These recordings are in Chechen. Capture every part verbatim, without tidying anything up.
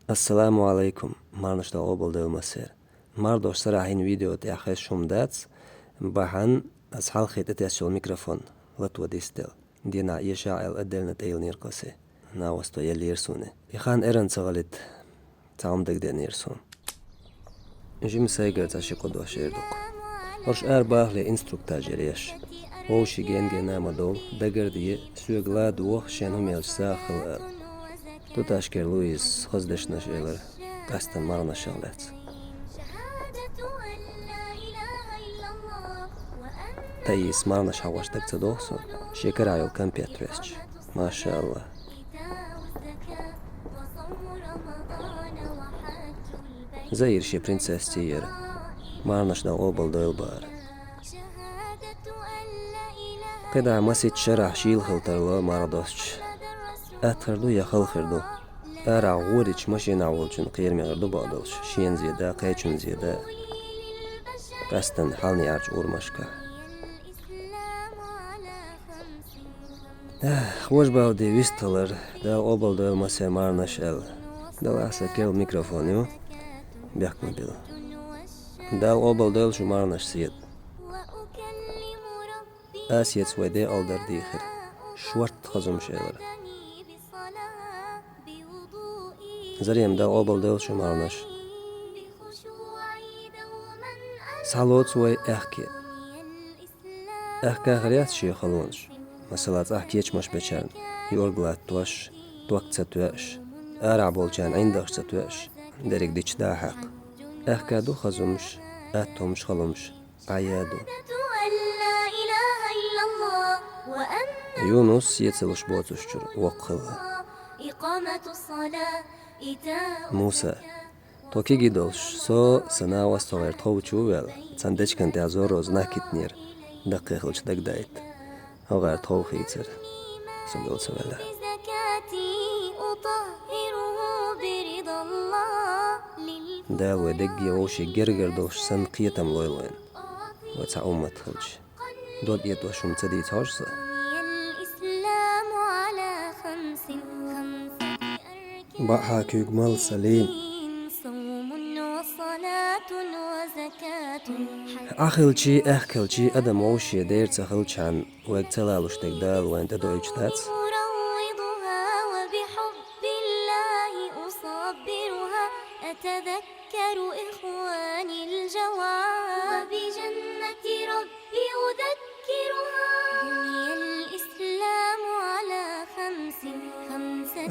Ассаламу Ӏалайкум, марнаш дӀакъобалдойла массеран. Мардош сарахьин видео тӀехь хезаш хӀума дац, бахьан ас хьалххе тӀетесса йолу микрофон лато дисделла. Дийнахь эшахь аьлла, отдельно тӀейиллинера-кх ас и. Новосто еллера суна. И хан эрна ца гӀалийтта, цхьа хӀума дагадеанера суна. Жима сайгара цхьа ши-кхо дош эр ду-кх. ХӀорш арабахале инструктаж яр еш. Вовшийн ген-гена ма довла, дагарде, соьга ладогӀа, шен хӀума елча сагӀа хила ала. Туташкера Луизас хаза дешнаш элира, къаьстина марханашах лаьцна. Таис марханаш хьахош дага ца догӀу суна, шен карахь йолу конфет хьоьстуш. Маша Аллах. Заира шен принцессаца яра, марханаш дӀакъобалдойла бахара. КхидӀа масийтта шарахь шийла хила тарло марха достуш. Атта хир ду я хала хир ду? Арахь гӀора йитча машинахь волчун кхераме хир ду бакъдолуш, шена зен дан, кхечун зен дан. Къаьстина хьалнеӀарчу урамашкахь. Эх, хӀоьжа бала де вистхилар, Дала къобалдойла массеран марханаш аьлла. Делахь сан керла микрофон ю, бехк ма билла. Дала къобалдойла шун марханаш, Седа. Асица вай декъалдар дийхира. Шортта хаза хӀумаш элира. Зарема, Дала къобалдойла шун марханаш. Схьалоцу вай аьхке. Аьхка хир яц шен халонаш. Масала, цӀахь кечамаш бечарна, юург латтош, ток ца тоьуш, арахь болчарна ӀиндагӀаш ца тоьуш, дерриг дича дӀа а хьаькхна. Аьхка ду хаза хӀумаш, атта хӀумаш, хала хӀумаш. Ӏа яду. Юнус, сецалуш боцуш чуьра воккха хилла. Муса, тхо кегий долуш, со, сан нахаца, тхо гӀерта тхов чу а ваьлла, цхьана дечкен тӀехь зорро знак йитинера, даккхий хилча дагадайта. ХӀокхара тхов хийцира, со гал ца ваьлла. Дала вай дерриге вовшийн гергара долуш санна кхетам лойла вайна. Вай цхьа уммат хилча, дог этӀош хӀума ца дийца хьожу сан. БаӀахьа куьйга малла сан лийна. Ӏа хилчий, аьхка хилчий, адам вовшийн дера ца хилчхьана, вайга ца лалуш дерг Дала вайна тӀедоуьйтуш дац.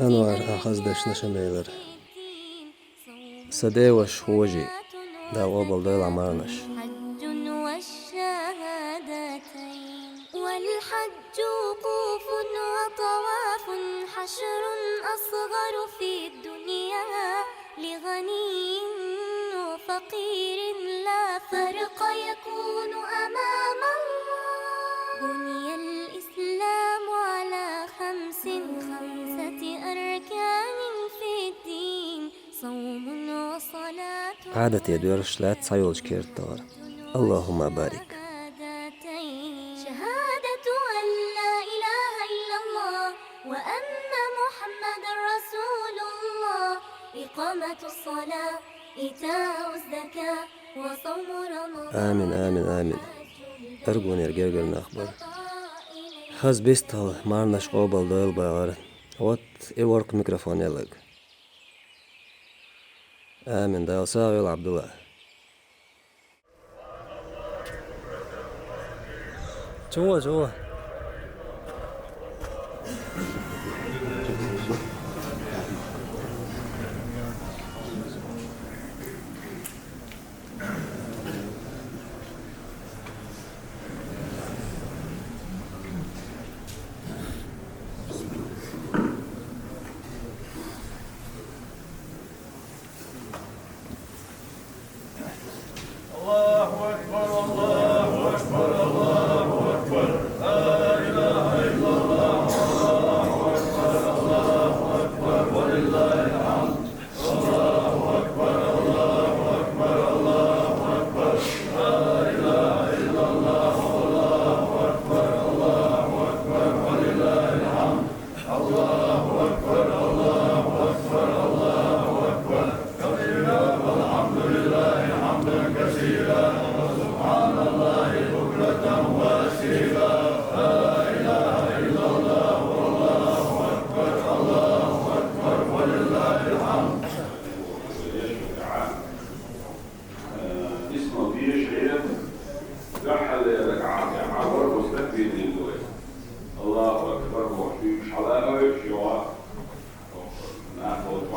Анвар, хьан хаза дешнаш а мелара. Сан деваш хожий, Дала къобалдойла марханаш. Ӏадате доьрзуш лаьтта цхьайолчу керта товар. Аллахумма барик. Амин, амин, амин. Аргонера гергара нах бара. Хаза бистхила, марханаш къобалдойла бахара. Вот и ворхӀ микрофон ялаг. Амин. Дала сагӀа йойла, Ӏабдулла. Чего, чего?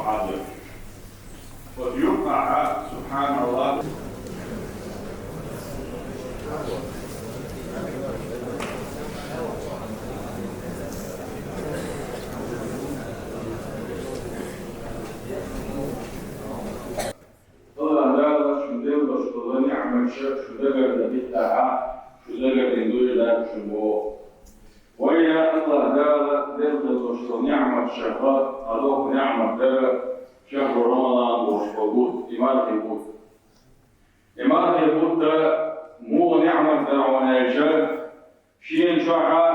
Хьаду. Вот юкъахьа, субханаллах. Аллах Дала шун делла шула ниъматаш шун дагарда биттахьа, шун дагарда дуйла шун бо. Вайна Аллах Дала делла шула ниъматаш ха, хадох ниъмат дара, шахру Рамадан бош бо бут, имархи бут. Имархи бутта мугъ ниъмат дара ванайша, шен чохьа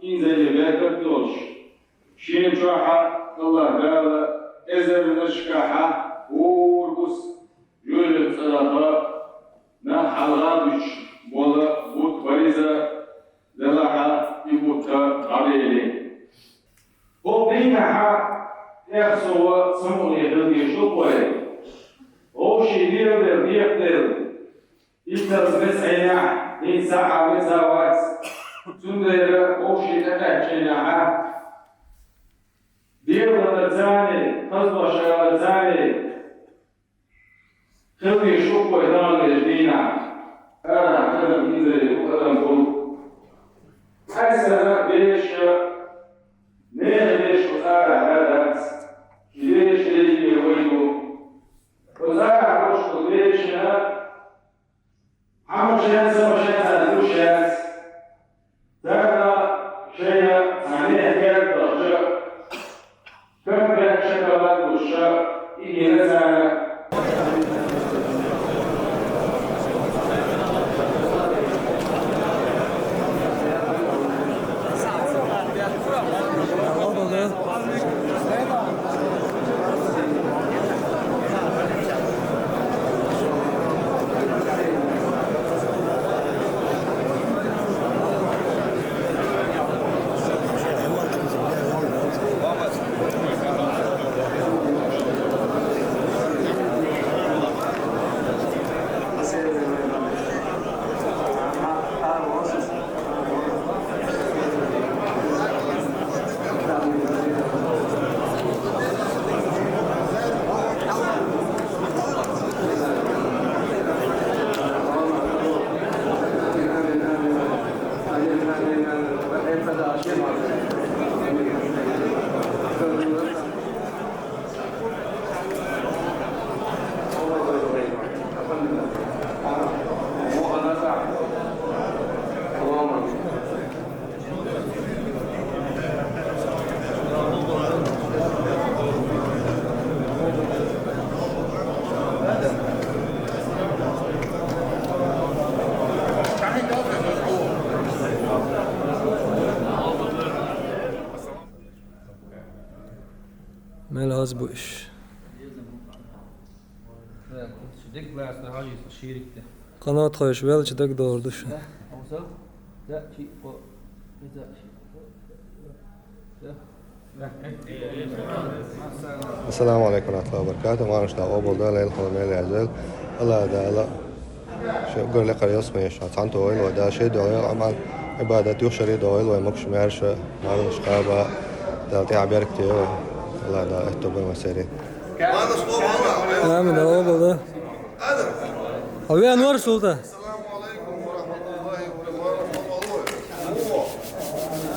инзали беркат долаш, шен чохьа Аллах Дала эзарнашкахьа ургус жуйрих цӀараха нах хьалгӀа дуч бола бут бариза, делахьа и бутта гӀабели. Хо дийнахьа эхсова самугӀе хилги шукъой, гӀовши дел дел, дехъ дел, Итас мецӀайнахь, хӀинца хьа мецӀа вац. Цундела вовши тӀакхаьччинахьа. Делана цани, хаздошала цани. Хилви шукъой дамалеш дийнахь. Ара хилам инзари адам бул. Хьайсана беша, неха беш цара хьадац. Ши беш лейке вайду. Цара хьошку бешина, Хьамашен, самашен царна гуш яц. Царна шайна царна хӀердалча, конфет, шоколад гуша, и гина царна. Мел аз бу иш. Къанат хойш велча дагадоагӀаргда шоана. Ассаламу Ӏалайкум ва рахьматуллахӀи ва баракатухӀ. Марханаш да къобал дойла, Ӏилма мел язйойла. Аллах Дала шоай уггар лекхара ялсмале йойла, цхьана тохийла вай, Дала шоай дуӀа, Ӏамал, Ӏибадат юха шаре дохийла вай, могаш-маьрша, марханаш кхаба, Дала тӀехьа беркате йойла вай. Аллах Дала аьттув бойла вай сайре. Амин, да къобал дойла. Хьо веана вар, Султан?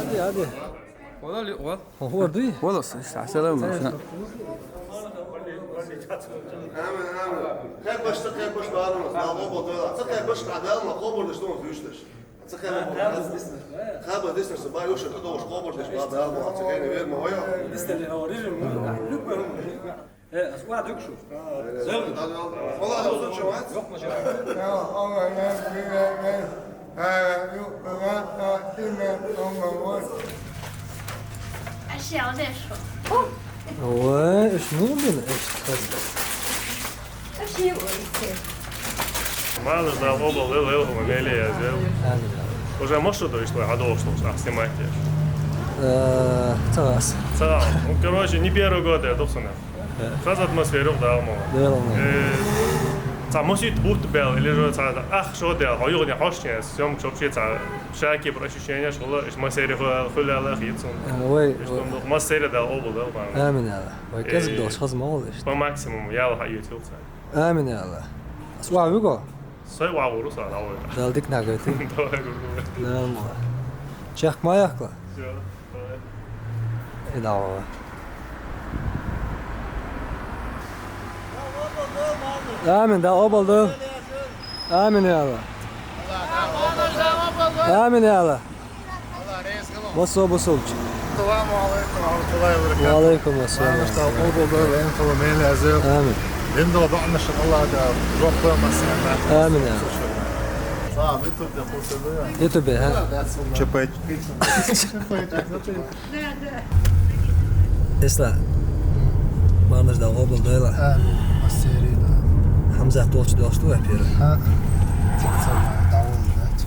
Ади, ади. Вала ли, вал. Хьо хӀор дуй? Вала, с-, с-, салам, салам. Амин, амин. Кхаьбаш, ца кхаьбаш, барон, Дала къобал дойла. Ца кхаьбаш, Дала ма къобал дойла, вуьшташ. Ца кхаьбаш. Кхаба диснарш, ба юша тӀадогӀуш къобал дойла, Дала ма, ца кхаьбаш, вер ма вая. Дистали хьо режим, любой. Э, ас ва дукшу. Зел. Вала, ас чувак. Йокъ ма чувак. Аш ял деш. Ой, иш ну бин, иш тхаз. Аш ял деш. Марханаш да къобал дойла, лелхума меле язйойла. Амин. Уже машин дойшло, а дойшло, а снимать еш. Э, ца гӀас. Ца гӀас. Ну, короче, не первый год я, духсана. Хаза атмосфера да мо. Дела мо. Э, Цхьа масийтта бутт бел, или же цхьа ах шо дел, хьо юхане хьош чен, съёмка шо вообще цхьа шаки про ощущение шо ла, иш масери ху-, хула ла хит сон. А, вай, Иш вай. Том дух масери дал обал дал, пан. Амин, Алла. Вай, Э, кэзг долш хаз мол иш. По максимуму, я ла хаю цух цхьа. Амин, Алла. Ас ва виго? Сай ва гуру са, да, вай. Дал дик нагати. Давай, гуру. Нормально. Чех маякла. Всё, давай. И давай. Амин, да, обалдел. Амин, я Алла. Амин, я Алла. Босо, босо. Саламу алейкум ва рахматуллахи ва баракатух. Ва алейкум ассалам. Мана что обалдел, эн фоломели азел. Амин. Дин до дона шо Аллах да, жопла масана. Амин, я Алла. Са, ютубе хусуда. Ютубе, ха? Чепать. Чепать. Исла. Марнаш да обалдел. А, масери, да. Хамзат долчу долчу ду, во-первых. А. Цо, да, цо.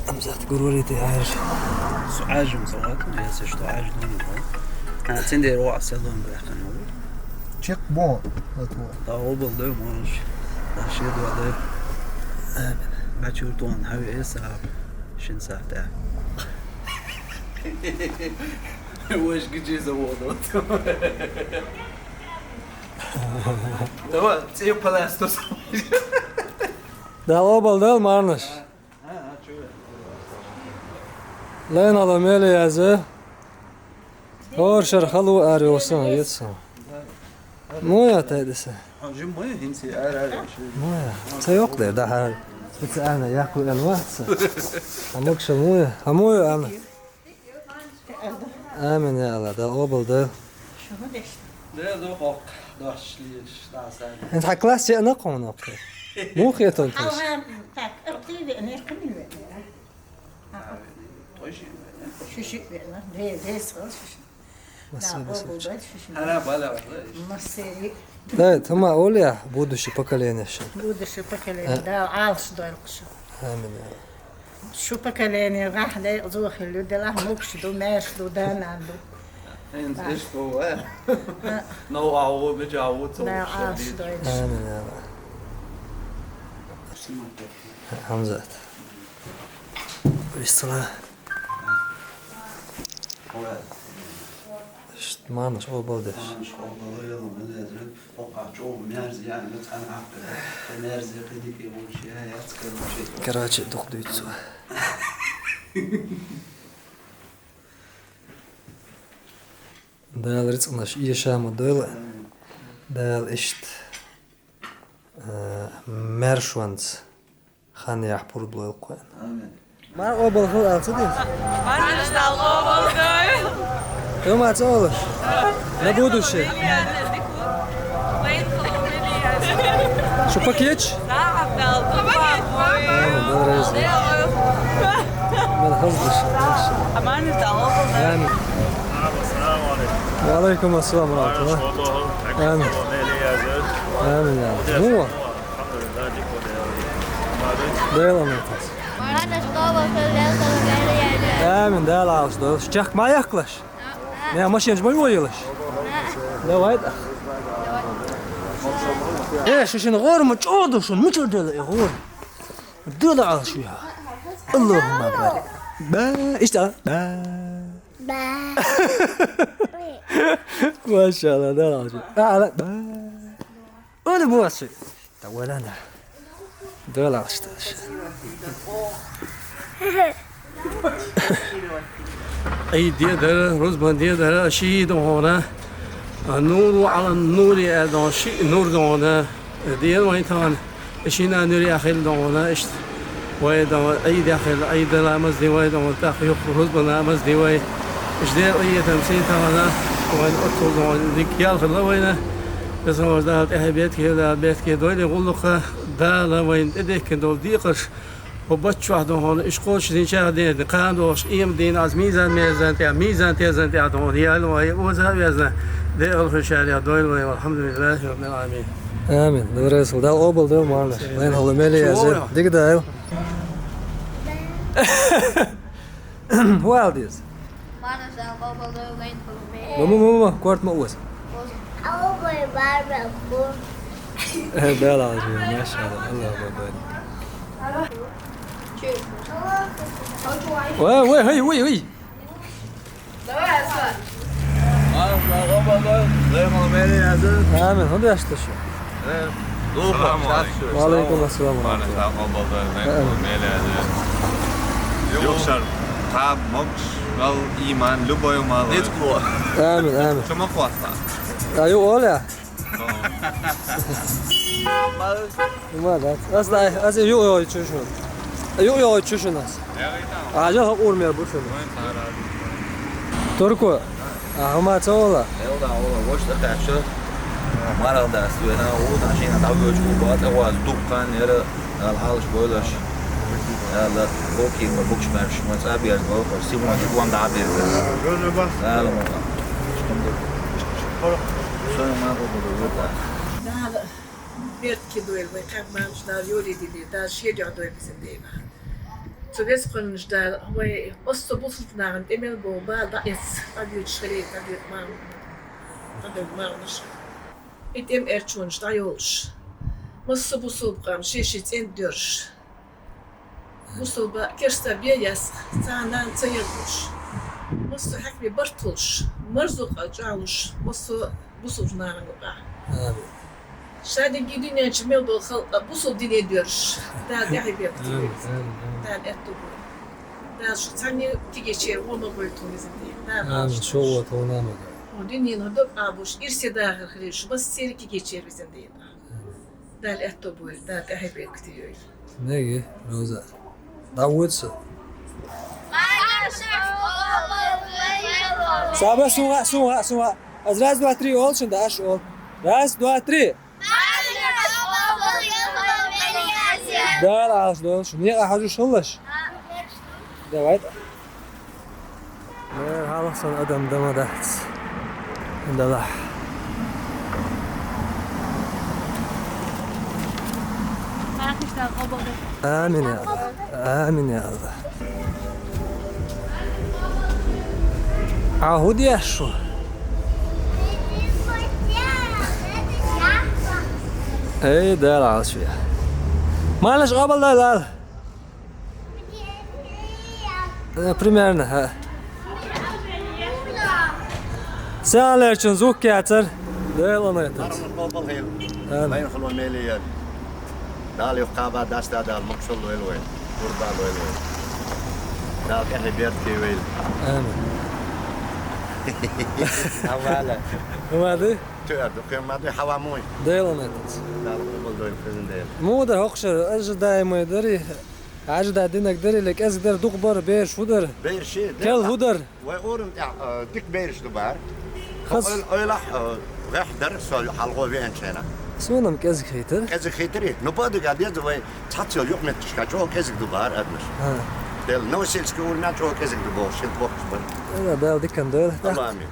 Хамзат гурурите аж. Су ажим сават, если что, аж дон, да? А, цендер ва селон бахтан. Чек бо, вот, вот. Да обалдел, марнаш. Да ши да. Амин. Бачур тон, хави эса. Шин сахта. Ваш гиджи заводу. Давай, цепь пластус. Да обалдел, Марнаш. Лен ала мели язы. Ор шар халу ар ёсан, етсан. Ну я тайдыса. Жим мы хинси ар ар. Ну я. Цайок да, да, ха. Специально я ку эл ватса. А мог шамуя. А мой ан. Амин, я Аллах, да обалдел. Шуну деш. Да, да, хок. Да, шлиш, да, сай. Эн ха класс я на ком на. Мух я тон таш. Алан, так, активе, не кмиве. Точно. Шиши, не, не, не, шиши. Масса, масса. Ара бала. Масери. Да, тама оля будущее поколение шо. Будущее поколение, да, алш дойркшу. Амин. Шу поколение гахле зохилю дела мукш ду, меш ду, данан ду. Эн Да. Эш бу, э? А. Но ау, бич ау, цо Да, шо алш бич. Дойркшу. Амин. Хамзат. Висла. Ишт манаш обалдеш. Короче, дух дуйцу. Дал рицкънаш иешама дойла. Дал ишт. Э, мершванц. Хан яхь пурд лойл кхоьн. Амин. Мар обал хил алца дин? Мар наш дал обал дой. Хима ца олаш? На будущее. Шу пакетч? Да, Абдал. Амин, дал рази. Мар хаздаш. Амин, дал обал дой. Амин. Ва алейкум ассалам ва рахматуллах. Амин. Амин, я. Ну, Дела мекас. Марана школа филиал. Амин, Дала алш дойла. Чак ма яхлаш? Не, машин жмой войлаш. Давай. Э, шишин гор му чоду шун, му чоду дела, э, гор. Дела алш я. Аллахумма барик. Ба, ишта, ба. Ба. Машалла, Дала алш. А, ала, ба. Оля бу аши. Та валана. Дала ашта. Ай, дедара, рузбан дедара, ши дона. А, нуру ала нури а дона, ши нур дона. Дед вай тан. Шина нури ахил дона, ишт. Вай дона, ай дахил, ай ламаз ди вай дона, тах юх рузбан ламаз ди вай. Ишт дед ай там син тана. Вай отул дона, дик ял хила вайна. Бесамажда тӀехьабетке, да, бетке дойли гӀуллакха, Дала вайн тӀедехкина долу декхарш, хӀу баччохь дохуна, иш кхочушдинчарех ден, кхана долуш, ийман дийна аз мийзан-мерзан тӀехь, мийзан-тезан тӀехь дохуна, ял вай, оза а везна, декъала хуьлучарех дойла вай, валхьамдулиллахи раббил Ӏаламин. Амин. Дурайсал, Дала къобал дойла, Марнаш. Вайн хьала мели яза. Дика дайл. Валдис. Марнаш Дала къобал дойла, вайн хьала мели. Мама, мама, корт ма ос. Албай барбал ху. Дала раза хилва, машалла, Аллах баркалла. Вай, вай, вай, вай, вай. Амин. ХӀун деш ду шу? Салам алейкум. Ва алейкум ассалам. Юхшар, тӀаб, могаш, вал, иман, любой мала. Амин, амин. Чу ма кхоссал. Аю оля. Ма дац. Ас дай, ас юхь йоагӀий чу шуна. Юхь йоагӀий чу шуна ас. Ажа хьо ур мер бу шуна. Турко. А, хӀума ца ола? Элда ола, вош да кача. Марал да стуена, у да шина да гочку ба, та ва дуккан нера. Дала хьалаш бойла аш. Дала хокхийла букш баьраш, ма цӀа бер бохуш, симон дикон дӀа бер. Дала ма. Шкам ду. Шкам ду. Шкам ду. Дала беркате дойла вай, кхаьб мамаш Дала йолий дили, Дала шен дуьхьа дойла везан Дела. Цу веза кхоьллинчу Дала вай массо а бусулба нахана тӀе мел богӀу бала дӀаэцна, дӀабоьдуш хилийла, дӀабоьду мамаш. ДӀабоьду мамаш. И тӀем эрчонаш дӀайолуш. Массо а бусулба къам шен-шен цӀен доьрзуш. Бусулба керста бен яьсса, царна нана ца ягӀуш. Массо а хьаькаме барт хуьлуш, марзо къа чӀагӀлуш, массо а бусулба нахана юкъахь. Амин. Ша дерриге дуьнен чу мел долу халкъ бусулба дине доьрзуш, Дала тӀаьхье беккхийтийла. Амин, амин, амин. Дала аьтто бойла. Дала шу цхьанне кегийчеран вон ма гойту везан Дела. Дала Амин, шо вон тхуна ма гой. Хьо дуьненан дог Ӏабуш, ирсе дахар хилийла шу массеран кегийчеран везан Дела. Дала аьтто бойла, Дала тӀаьхье беккхийтийла. Меги, Роза. ДӀавоьду со. Саба, сунга, сунга, сунга. Аз раз, два, три олу шуна, да аш олу. Раз, два, три. Дала Ӏалаш долуш, некъа хьажуш хилалаш. Давай. Э, хьалха сан адам дама дац. Далахь. Амин, я Аллах. Амин, я Аллах. А хӀун деш шу? Эй, Дала Ӏалаш ве. Малаш къобалдойла ала? Э, примерно, хӀа. Сан лерчун звук яцар. Дела онайтанца. Амин. Дала юха кхаба даста Дала мукшал лойла вай. Курба лойла вай. Дала тӀехье берд кевайла. Амин. Хьавала. Хьавала? Туьар ду, кхин ма ду, хьава муй. Дела онайтанца. Дала къобалдойла, кхин Дела. Мудар хӀокхушар, ожидаемый дари. Хьажа да динаг дари, ле кӀезиг дара, дукха бара, бераш хӀун дара? Бераш, Кел хӀун дара? Вай урам тӀехь, а, дика бераш ду бара. Хаз- Ойла-, ойлахь, а, гӀехь дара, со хьалхо веанчу хенахь. Суна-м кӀезиг хийтира. КӀезиг хийтира? Ну, бадуга деза вай цхьацца йолу юкъаметтигашка чӀогӀа кӀезиг ду бара адамаш. ХӀа. Дела, Новосельский урам чӀогӀа кӀезиг ду бохуш, шин бохуш бара. Дела, Дала диканна дойла. Амин.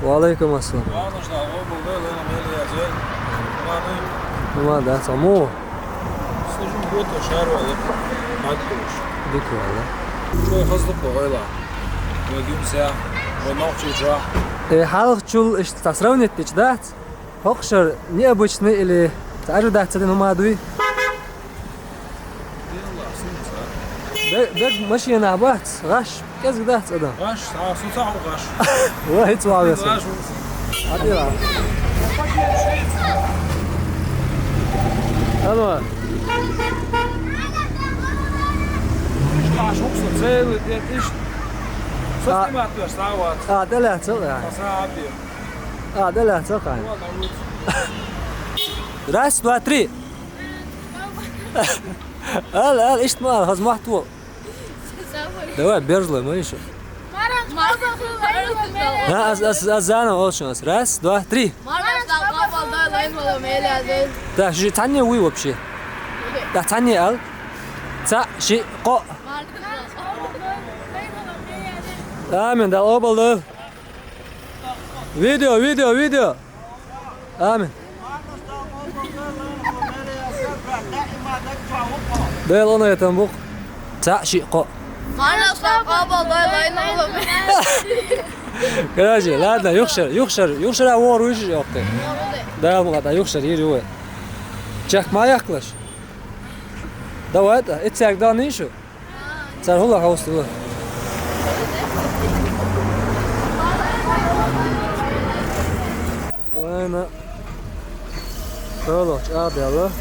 Ва алейкум ассалам. Ма дац, а мо? Дика вала. Э, хьалхачул иштта цхьа сравнить дича дац? ХӀокху шара необычный или цхьа ожидать ца дина хӀума дуй? Бе-, берг машинахь бац, гӀаш, кӀезиг дац адам. ГӀаш, а, со ца хьу гӀаш. Вай, цу ван веса. ГӀаш ву со. Хьан тӀера. Алло. Иштта гӀаш ву со, целый день иштта. Со снимать веш, схьа вац. А, тӀелаьцал, а. Схьа хьан тӀера. А, тӀелаьцал, хьан. Раз, два, три. Ала, ала, иштта ма ала, хаза мотт ву. Давай, бержлой, ма ишу. Да, аз, аз, аз заново олуш ас. Раз, два, три. Да, ши цхьанне вуй вообще. Да, цхьанне ал. Цхьаъ, шиъ, кхоъ. Амин, Дала къобалдойла. Видео, видео, видео. Амин. Дела къинхетам бу-кх. Цхьаъ, шиъ, кхоъ. Марнаш къобалдой, лайна улам. Короче, ладно, юхшар, юхшар, юхшар а вор уйш ёкты. Дала мукъ ата, юхшар, йир юве. Чак ма яхлаш. Давай, да, эцэг да нишу. Цар хула хаустила. Вайна. Хало, чӀагӀдала.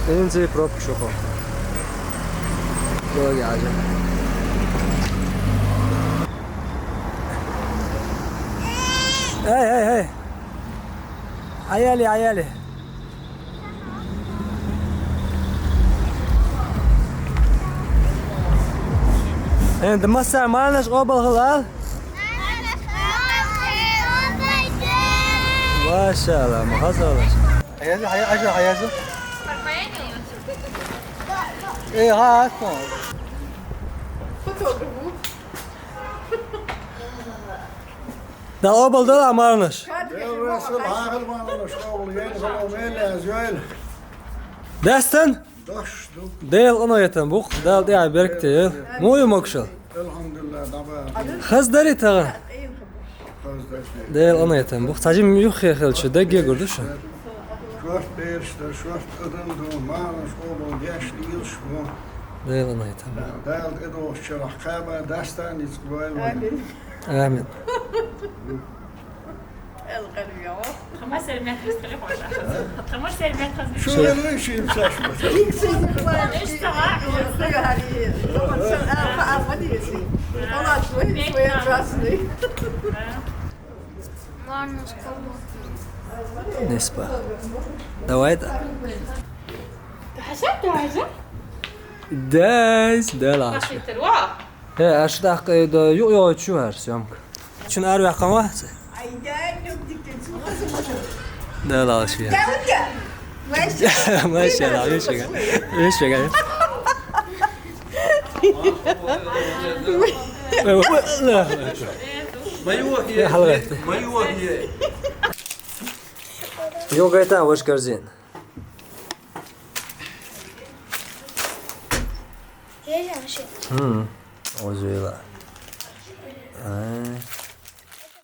Инзи пробка шуха. Дороги хьажа. Эй, эй, эй. Аяли, аяли. Энди масса марнаш къобал хилал. Машалла, махазалаш. Хаязи, хая-, ажа, хаязи. Э, ха, ха. Да къобал дала марнаш. Дел Расул, хӀахьал марнаш къобал, ен хало мел яз йойла. Дастан? Дош ду. Дел къинайтан бухъ, Дала тӀехьа беркате йойла. Муй могушал. Алхьамдулиллах, даба. Хаздари тагъа. Хаздари. Дел къинайтан бухъ. Цхьа жим юххе хилча, дагге гурдуш. Шорт берш да, шорт адам ду, марнаш къобал деш лилш бу. Дел къинайтан бухъ. Дала тӀедогӀучу чарахь кхаба, дастан ницкъ бойла. Амин. Амин. Эл къарвио. Хамасер мет хазгали баша. Хамасер мет хазгали. Шу эл шим саш. Иксин. Эш тага. Шу яри. Хамасер а, а, а, вади си. Халас, вади, своя красный. Ладно, скоро. Неспа. Давай да. Хасат, хасат. Дайс, дала. Хаситтар ва. Э, аш дакъа да юкъ йогӀучу хӀара съёмка. Чун ар вяхъама? Дала аш я. Машалла, вешега. Вешега. Майвахье. Майвахье. Югайта ваш корзин. М. Озуйла.